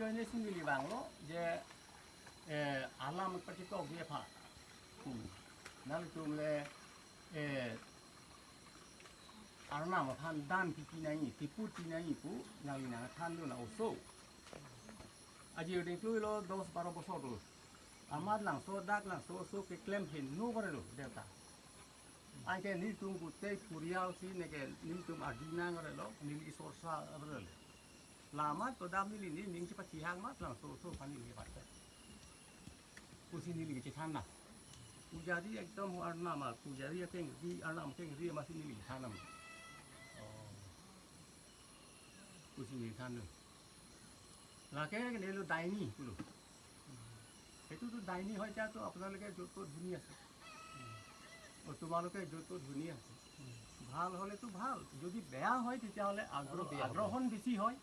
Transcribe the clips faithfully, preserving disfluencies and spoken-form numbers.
Neli si neli vanglo je, eh, alam pachekok dia pha. Hmm. Nangtum le, eh, Arnam aphan dan piti nangji, tiput ti nangji pu nangli nangthan dun oso. Aji ding klui lo dos baro bosor lo. Amat langso dak langso oso keklem heno kore lo devta. Anke nelitum gutei purial si neke nelitum adi nang kore lo, neli isor sa kore lo. La amat to dam neli, neli ning chepachihang amat langso oso aphan neli patta. Pusi neli kechethan na. Pujari ekdom Arnam, pujari akengri, Arnam akengri amatsi neli chethan na. Oh. Pusi neli than lo. Lake neli lo daini pulo. এইটোতো ডাইনি হয়, এতিয়াতো আপোনালোকে য'ত ত'ত শুনি আছে। অ, তোমালোকে য'ত ত'ত শুনি আছে। ভাল হ'লেতো ভাল, যদি বেয়া হয় তেতিয়াহ'লে আগ্ৰহ, আৰু বেয়া হ'ব। আগ্ৰহণ বেছি হয়,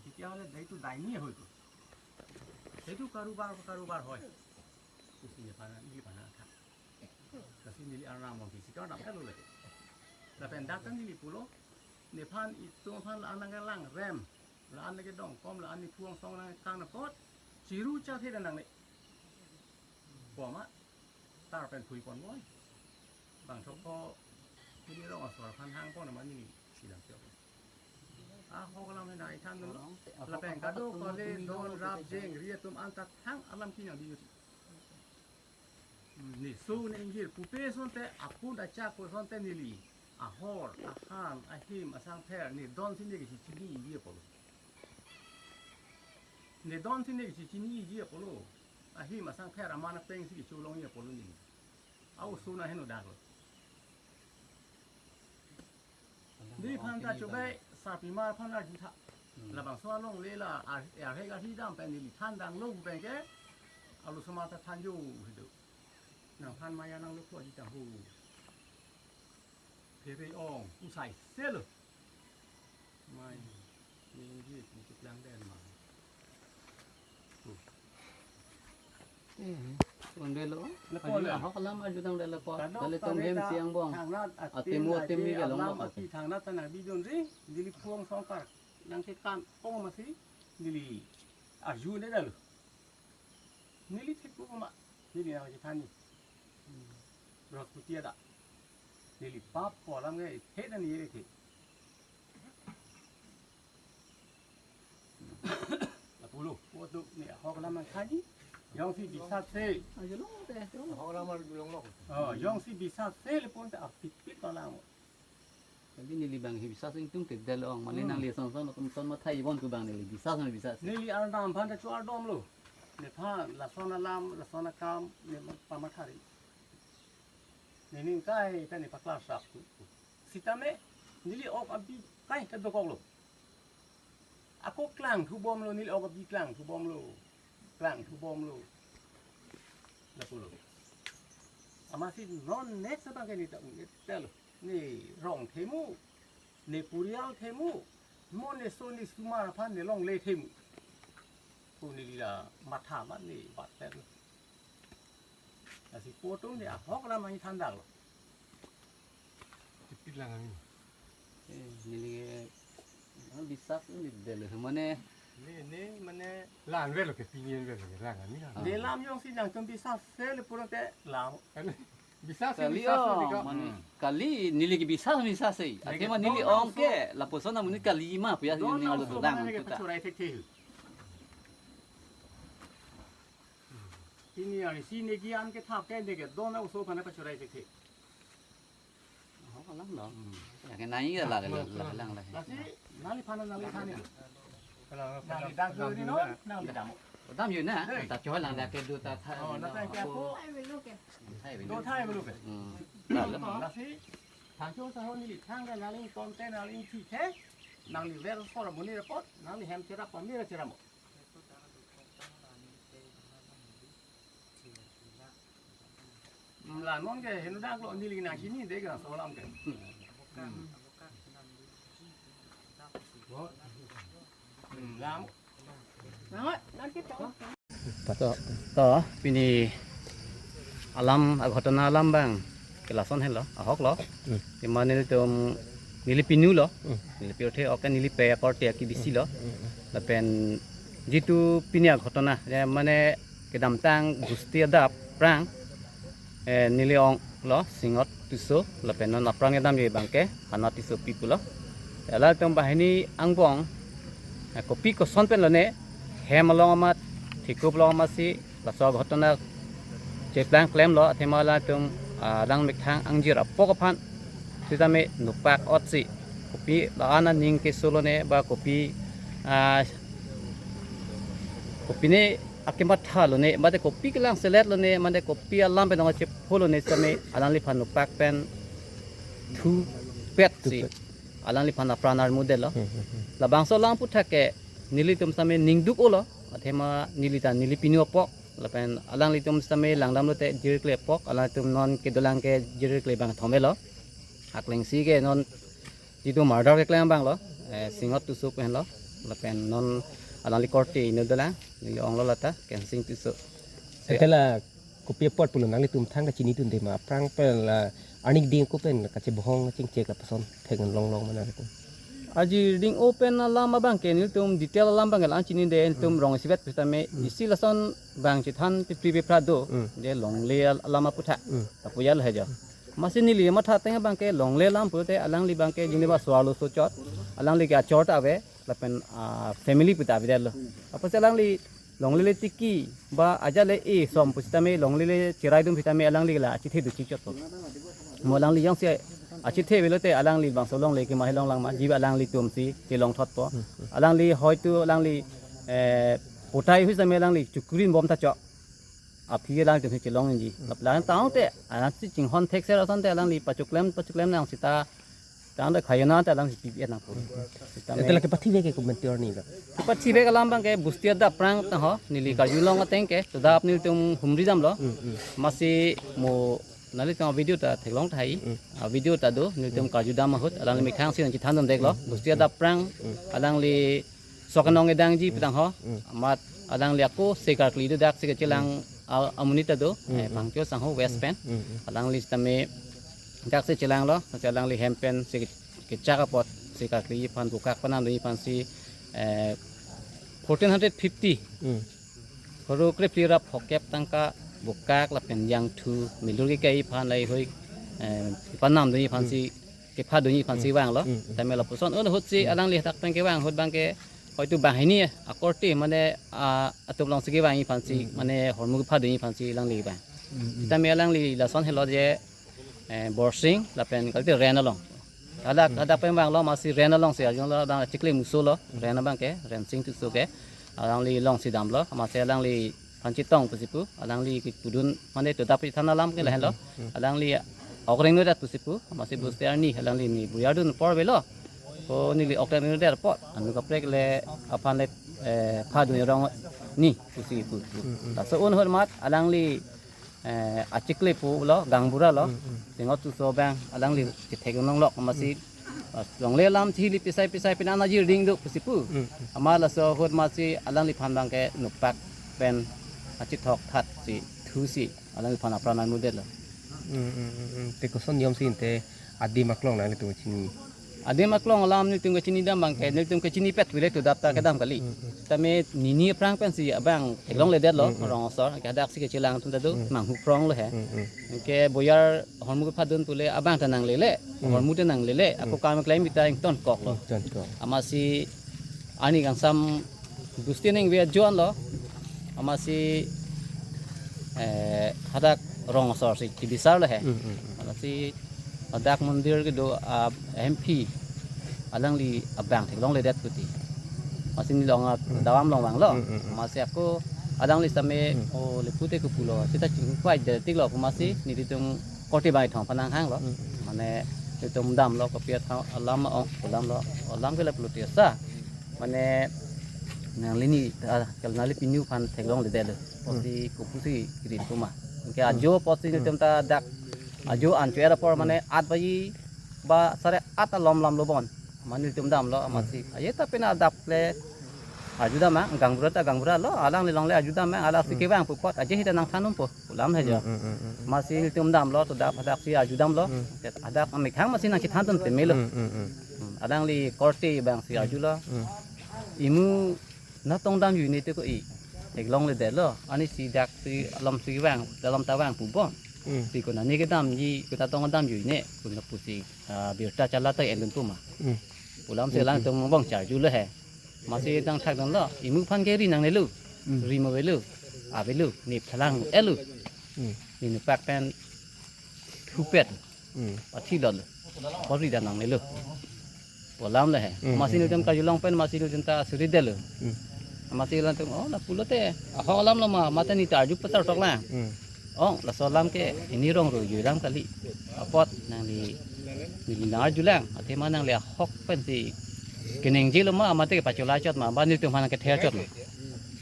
তেতিয়াহ'লে এইটো ডাইনিয়ে হয়তো। সেইটো কাৰোবাৰ, কাৰোবাৰ হয়। Pusi neli pana, neli pana tha. Lasi neli Arnam along kisi kardom kalo lake. Lapen dak ta neli pulo, nephan itum aphan la-an nangkelang rem, la-an nangkedong kom, la-an nephu angsong nangkang apot, chiru chathe dan nangne. Pu amat tar pen phui pon boi. Bang thok ko neli rong asor aphan hang pon amat neli silang tiok. Ahok alam henai than dun lo. Lapen kadokave don rap jengri atum anta thang alam kinang di yuti. Hmm, ne so ne ingjir pupe asonte, apun achak pu asonte neli ahor, ahan, ahim, asangpher, ne don si ne kisi chiniji apotlo. Ne don si ne kisi chiniji apotlo. Ahim, asangpher, aman apeng si kecho longji apotlo neli. Aoso nang heno dak lo. Neliphan ta chobai sarpimar aphan arju tha. Hmm. Labangso alongle la ar-, arhek arhi dam pen neli than dang lo pen ke. Alu sama ta than jo hido. Nangphan maya nang lo ko ji ta hu. Phere ong, usai selo. Mai, ningje, ningje lang den ma. Eh, undelo. Lepo arju le. Ahok alam arju tang delo po. Kadokave ta hem ta siang bong. Thangnat atim, atemu atim aje ni ke long alam lo ati ati. Thangnat ta nang bidun ri, neli phu angsong kar. Nangkekan ong amatsi, neli arju ne dalo. Neli thek pu ma, neli nang chethan ni. Rohputi ada. Neli pap pu alam ke, the dan ye ke. Lapulo, waktu ne ahok alam nangthanji, jongsi bisas se. Ajo lo te, lo. Ahok alam arju long lo. Oh, jongsi bisas se le pon ta apit pit alam. Tapi neli bang hi bisas ingtung te del ong, mane Hmm. nangli son son, son son mathai bon ku bang neli bisas, neli bisas. Neli Arnam aphan ta chu ardom lo. Nephan, lason alam, lason akam, ne pamathari. Nening kai ta ne paklar sap tu. Sitame, neli ok abi kai ta dokok lo. Ako klang thu bom lo, neli ok abi klang thu bom lo. Klang thu bom lo. Lapulo. Amatsi non next abang ke ne ta un-e telo. Ne rong themu. Ne purial themu. Mo ne so ne sumar aphan ne longle themu. Pu neli la matha ma ne bat telo. Lasi po atum ne ahok alam nangthan dang lo. Tipit lang amin. Eh, neli, eh, bisas ni del mane. Ne, ne, mane. Lang velo ke, pini velo ke, lang amin. Ne lam jongsi nangtum bisas se le pulote lam. Kan bisas se, kali bisas se ong, dika. Mane, hmm, kali neli ke bisas, bisas se. Neli ake ma neli don ong so ke, lapuson amonit kali ma, puya don ni ong alu so dang mane ke tu ta. Pachurai thek thek. Pini arnisi ne ke-an kethap ke ne ke don aso aphan pachurai thek thek. Ahok alam lo. Hmm. Ya ke nai ke la, la, la, lang la. Lasi nangliphan, nangliphan ni. Nangli dak jo ri non, nangli dam. Dam jo na, ta choi lang dak ke do ta tha. Oh, na ta ke ako. Hai belo. Do thai belo ke. Hmm. Lasi thang chong sa ho neli thang ke nangli ton te nangli thi the. Nangli ver sor buni report, nangli hem cherap pamir cheramo. Hmm, la non ke heno dak lo neli nangchini de ke laso alam ke. Hmm. Hmm, lam. To, to, pini alam, aghotona alam bang ke lason helo, ahok lo. Hmm. Te mane nelitum neli pinu lo. Hmm. Neli pirthe ok neli pe akorte akebisi lo. Hmm. Lapen Jitu pini aghotona, ya, mane kedamtang Gusti adap aphrang, eh, neli ong lo Singot Tisso, lapen non aphrang kedam abangke Hana Tissopi pulo. Alangtum banghini angbong, eh, kopi koson pen lone, hem along amat, thekup along amatsi, laso aghotona cheplang klemlo, athema alangtum, ah, alang methang angjir apok aphan sitame nopak otsi, kopi la-an aning keso lone ba kopi, ah, kopine akematha lone, mate kopi kelang selet lone, mate kopi alam pen nong chepho lone sitame alangliphan nopak pen thupetsi, hmm, alangliphan apran armudetlo. Hmm, hmm, hmm. Labangso alam aphuthak ke nelitum sitame ningduk-olo, athema neli ta neli pinu apok, lapen alanglitum sitame langdamlote jirkle apok, alangtum non kedolang ke jirkle abang thomelo. Aklengsi ke non jitu murder keklem abanglo, eh, Singot Tisso pen lo, lapen non alangli korte inut dolang, neli ong lo lata, Kensing Tisso. Ante la kopi apot pulo nanglitum thang kachinidunde ma, aphrang pen la arni keding ako pen kachebohong chingchek lapuson thek longlong ma nangtum? Ajir ding-o pen alam abangke nelitum detail alam abangke la-an chinide, nelitum, hmm, rong isivet pusitame, hmm, isi lason abang chethan pipri pipra do, hmm, je longle al-, alam aphuthak. Hmm. Tapu ya lo hejo. Amatsi neli matha ateng abangke longle alam pulote alangli abangke jine ba so-arlo sochot, alangli ke achor ta ave, lapen, ah, family pu ta avedetlo. Apotsi alangli longle le tiki ba ajat le e som pusitame longle le cheraidun pusitame alangli la achethe do chichotpo. Mo alangli jongsi achethe avelote alangli bangso longle kemahai longlang ma, jiba alanglitumsi chelongthotpo. Alangli hoitu alangli, eh, potai hui sitame alangli chukrin bom ta chok. Aphi alangtum si chelong nji. Lap lang tangte, alangsi chinghon thekser asonte alangli pachuklem, pachuklem nang sita, tangte khayona te alangsi pipi nangpo. Sita, ante me lake pathi vek ke komentar ni la. Pathi vek alam abangke Gusti adap aphrang tangho, neli karjulong ateng ke, todap nelitum humri damlo. Hmm, hmm. Amatsi mo nanglitum video ta theklong tahai. Hmm. A video ta do, nelitum, hmm, karjudam ahut, alangli methang si nangchethan dundeklo. Hmm, hmm. Gusti adap aphrang, hmm, alangli sok anong edangji, hmm, pu tangho. Hmm. Amat alangli ako sekarkli do, daksi kechelang, hmm, a-, amonit ta do, hmm, eh, hmm, Phangcho sangho West, hmm, pen. Hmm, hmm. Alangli sitame daksi chelanglo, alangli hem pen si ke-, kechak apot sekarkli aphan bukak panam do aphansi, eh, fourteen hundred fifty. Hmm. Koro krephli ra phokep tangka bukak lapen jangthu milur kekai aphan laheihui, eh, panam do aphansi, hmm, kepha do aphansi, hmm, vanglo. Hmm, hmm. Tame lapuson un ahutsi, hmm, alangli hadak pen kevang ahut abangke hoitu banghini akorte mane, ah, atum alongsi kevang aphansi, hmm, hmm, mane hormu kepha do aphansi alangli vang. Hmm, hmm. Tame alangli lason helo je, eh, Borsing lapen kalite Ren along. Hadak, hmm, hadak pen vanglo amatsi Ren alongsi arjulo, abang achikle muso lo, hmm, Ren abangke, Rensing Tisso ke. Alangli alongsi damlo, amatsi alangli aphan chetong pusi pu, alangli kepudun, mane todap chethan alam ke lahenlo. Hmm, hmm, hmm. Alangli ok rengnodet pusi pu, amatsi, hmm, Buste arni, alangli ne buyar dun apor avelo. Ko neli ok rengnodet apot, anu kaprek le aphan le, eh, phadun arong ni pusi pu. Hmm, hmm. Laso un ahut amat alangli, eh, achikle pulo, gaonbura lo, hmm, hmm, Singot Tisso abang, alangli chethek longlok amatsi, hmm, ah, longle alam chili pisai pisai pina na jirding do pusi pu. Hmm, hmm. Amat laso ahut amatsi alangliphan abangke nopak pen achithok thatsi thusi alangliphan apran armudetlo. Hmm, hmm, hmm, hmm. Te koson niyom si ante adim aklong nanglitum kachini? Adim aklong alam nelitum kachini dam abangke, nelitum kachinipet pule todap ta, hmm, kedam kali. Hmm, hmm. Tame nini aphrang pensi abang theklongledetlo, hmm, hmm, rong asor, ke hadaksi kechelang atum ta do, hmm, manghu phronglo he. Hmm, hmm. Ke buyar hormu kephadun pule abang ta nanglele, hmm, hormu ta nanglele, ako, hmm, kam klem bita ingtonkoklo. Ingtonkok. Amatsi arni kangsam Buste ningve ajoinlo, amatsi, eh, hadak rong asor si chibisarlo he. Hmm, hmm, hmm. Amatsi hadak mondir kedo, ah, M P alangli abang theklongledet puti. Amatsi neli along, ah, hmm, dawam along vanglo. Hmm, hmm, hmm. Amatsi ako alangli sitame, hmm, o le pute kopulo, sita chingpai detiklo pu amatsi, hmm, nelitum korte bangkethom aphan nanghanglo. Hmm, hmm. Mane nelitum damlo kopi athak alam ong, alam lo, alam ke lapulo tesa. Mane nangli ni, ah, kal nangli pinu aphan theklongledetlo. Hmm. Apotsi kopusi kirim puma. Anke, hmm, ajo apotsi, hmm, nelitum ta dak ajo an chu-er apor, hmm, mane at baji ba sare at alom lamlo bon. Mane nelitum damlo, hmm, amatsi. Aje ta pina adap le arjudam ma, gaonbura ta gaonbura lo, alangli longle arjudam ma, alangsi, hmm, kevang pu apot, aje hita nangthan unpo pu alam he jo. Hmm, hmm, hmm, hmm, hmm. Amatsi nelitum damlo, todap hadaksi arjudamlo. Hmm. Hadak amethang amatsi nangchethan dun pemelo. Hmm, hmm, hmm. Hmm, alangli korte abangsi, hmm, arjulo. Hmm. Imu Na tong damjui ne te ko-i. Theklongledetlo. Ani si dak si alam si vang, alam ta vang pu bom. Hmm. Si konane kedamji, kona tong damjui ne, kona pusi, ah, birta chala ta endun pu ma. Hmm. Pu alam si Hmm, lang hmm. tong bong charjulo he. Amatsi nangthakdunlo, imu aphan ke ri nangnelo. Hmm. Ri mo avelo. Avelo, ne phalang-etlo. Hmm. Ne nupak pen thupet. Hmm. Pathi lotlo. Apor ridam nangnelo. Pu alam le he. Hmm, Amatsi hmm, nelitum hmm. karjulong pen amatsi nelitum ta suridetlo. Hmm. Amatsi nelitum, oh, lapulote ahok alamlo ma, mate ne ta arju patar toklang. Hmm. Oh, laso alam ke hini rong ro jui alam kali. Apot nangli, neli nangarjulang, athema nangli ahok pensi keningjelo ma, mate kepachula chot ma, ba nelitum aphan kether chot ma.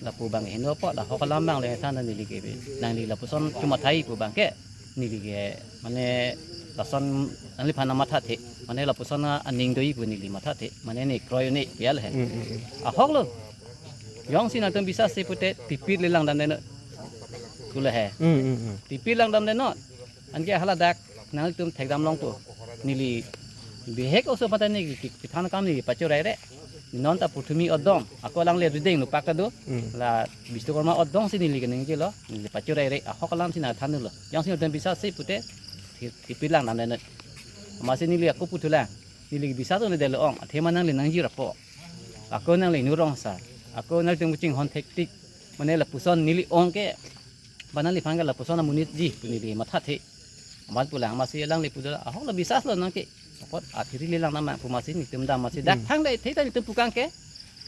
Lapu abang heno apot, ahok alam abang le than neli ke. Nangli lapuson chomathai pu abang ke. Neli ke, mane, lason nangliphan mathathe. Mane lapuson aning do-i pu neli mathathe. Mane ne kroi ne pial he. Hmm, hmm, hmm. Ahoklo. Jongsi nangtum bisas si pute tipit le langdamdetnon. Kule he. Hmm, hmm, hmm. Tipit langdamdetnon. Anke hala dak nangtum thekdam longpo. Neli bihek oso pata ne ki, ki, kithan akam neli pachorai re. Non ta puthumi odom. Ako alangle rideng nupak ta do. Hmm. La Bishnukarma odom si neli keningjelo. Neli pachorai re. Ahok alam si nangthanlo. Jongsi nangtum bisas si pute ti-, tipit langdamdetnon. Amatsi neli ako puthulang. Neli bisas onledetlo ong. Athema nangli nangji rapo. Ako nangli nurong sa. Ako nangtum kachinghon thektik. Mane lapuson neli ong ke. Ba nangliphan ke lapuson amonitji pu neli mathathe. Amat pulang amatsi alangli pulo, ahoklo bisaslo nang ke. Apot athiri le langdam pu amatsi nelitum dam amatsi dak Hmm. thang le ethe ta nelitum pu kang ke.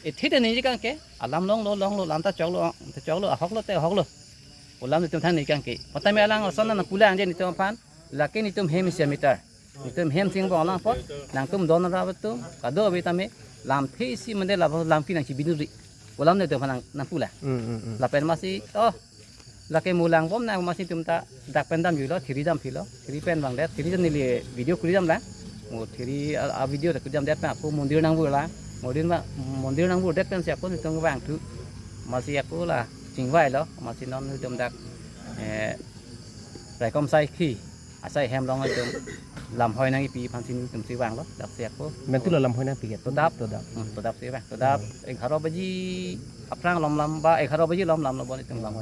Ethe ta ningje kang ke. Alam longlo longlo lam ta choklo ta choklo ahoklo te ahoklo. Pu alam nelitum thang ningje kang ke. Patame alang ason nangpulang je nelitum aphan. Lake nelitum hem isi ameter. Nelitum hem singbong alang apot. Nangtum don ra atum. Kado ave tame. Lamthe isi mande labo lam ke nangchibinuri. Pu alam nelitum aphan nang, nangpulang. Hmm, hmm, hmm. Lapen amatsi, oh, lake mo langbom nang amatsi nelitum ta dak pen damjuilo, thiri damphilo, thiri pen vangdet, thiri ta neli video kuri damlang. Mo thiri a, a video ta kuri damdet pen ako mondir nangvurlang, mondir ma, mondir nangvurdet pensi ako nelitum vangthu. Amatsi ako la chingvailo, amatsi non nelitum dak, eh, raikom asai khi, asai hem along nelitum lamhoi nangkipi aphansi nelitum si vanglo, daksi ako. Mentu lo lamhoi nangpi ke? Todap. Todap. Hmm, todap si vang, todap Hmm. egharo baji, aphrang lom lam ba egharo baji lom lamlo bon nelitum lamhoi.